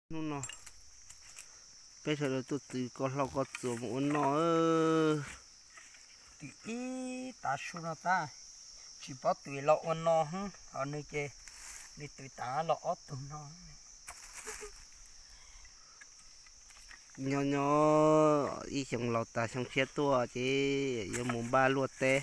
Hnub no peb sawv daws tuaj tws ko hlau ko txuas mus ua noj. Twb ib tav su no tag, tsis paub twb los ua no, ho nws ces nws twb tas los ob tug no. Nyob nyob ib xyoo laus tas xyoo tshiab tuaj ces yuav mus npaj luaj teb.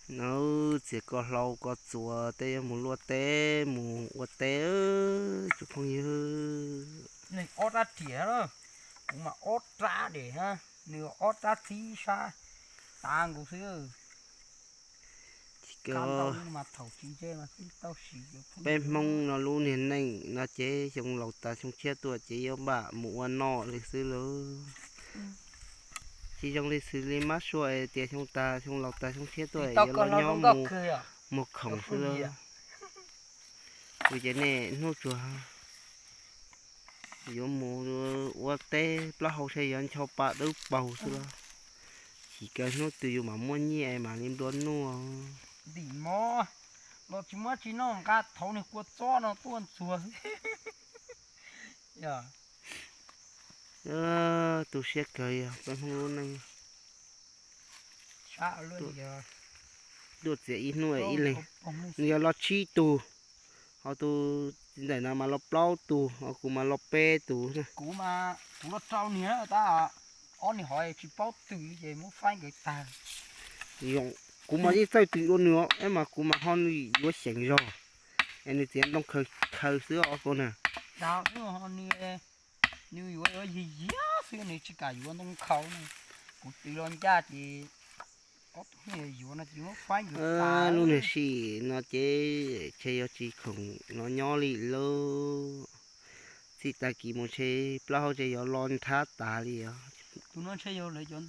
Nws txiav ko hlau ko txuas tej yuav mus luaj teb mus ua teb, tus phooj ywg. Nws ob rab riam, kuv mas ob rab diam, nws ob rab txib sab tav nkaus xwb. Peb Hmoob no lub niag neej no ces xyoo laus tas xyoo tshiab tuaj ces yuav npaj mus ua noj li xwb lauj. Tsis zoo li xws li mab sua tias xyoo tas xyoo laus tas xyoo tshiab tuaj yuav los nyob mus muag khoom xwb lauj. Kuv ces nej hnub tsuag yuav mus ua teb plaub hau seb yuav ncho pa dawb paug xwb lauj. Chim kaw hnub twg yus mam muaj nyiaj mam li nplua nuj. Ntim mov los tsis muaj tsi noj, nqa thauv niag kua txob no tuaj ntxuag. Tu siab kawg yog peb Hmoob lub neej. Tuaj txiav ib hnub ib leeg, nws yog los tsib tug, ho tus txiv ntxawm no mas los plaub tug, ho kuv mas los peb tug. Kuv mas kuv los rau niag tab, ob niag hov tsis paub twg ces muab faib nkawd tag. Kuv mas yeej txawj twm dua nws os, mas kuv mas ho nws yuav xyeem zog, es nws txiav ntoo khaws khaws xwb os koj na. Nws yuav yuav yig yig xwb, nws tsis kam yuav ntoo khaus na. Kuv twv los ncaj ces ob tug yuav no ces muab faib nkawd tag. Lub niag sim no ces ntshe yuav tsis khoom no nyob li lauj. Txij tag kis mus ntshe plaub hau ces yuav los nthab tas li os. Tus no ntshe yog lawv cov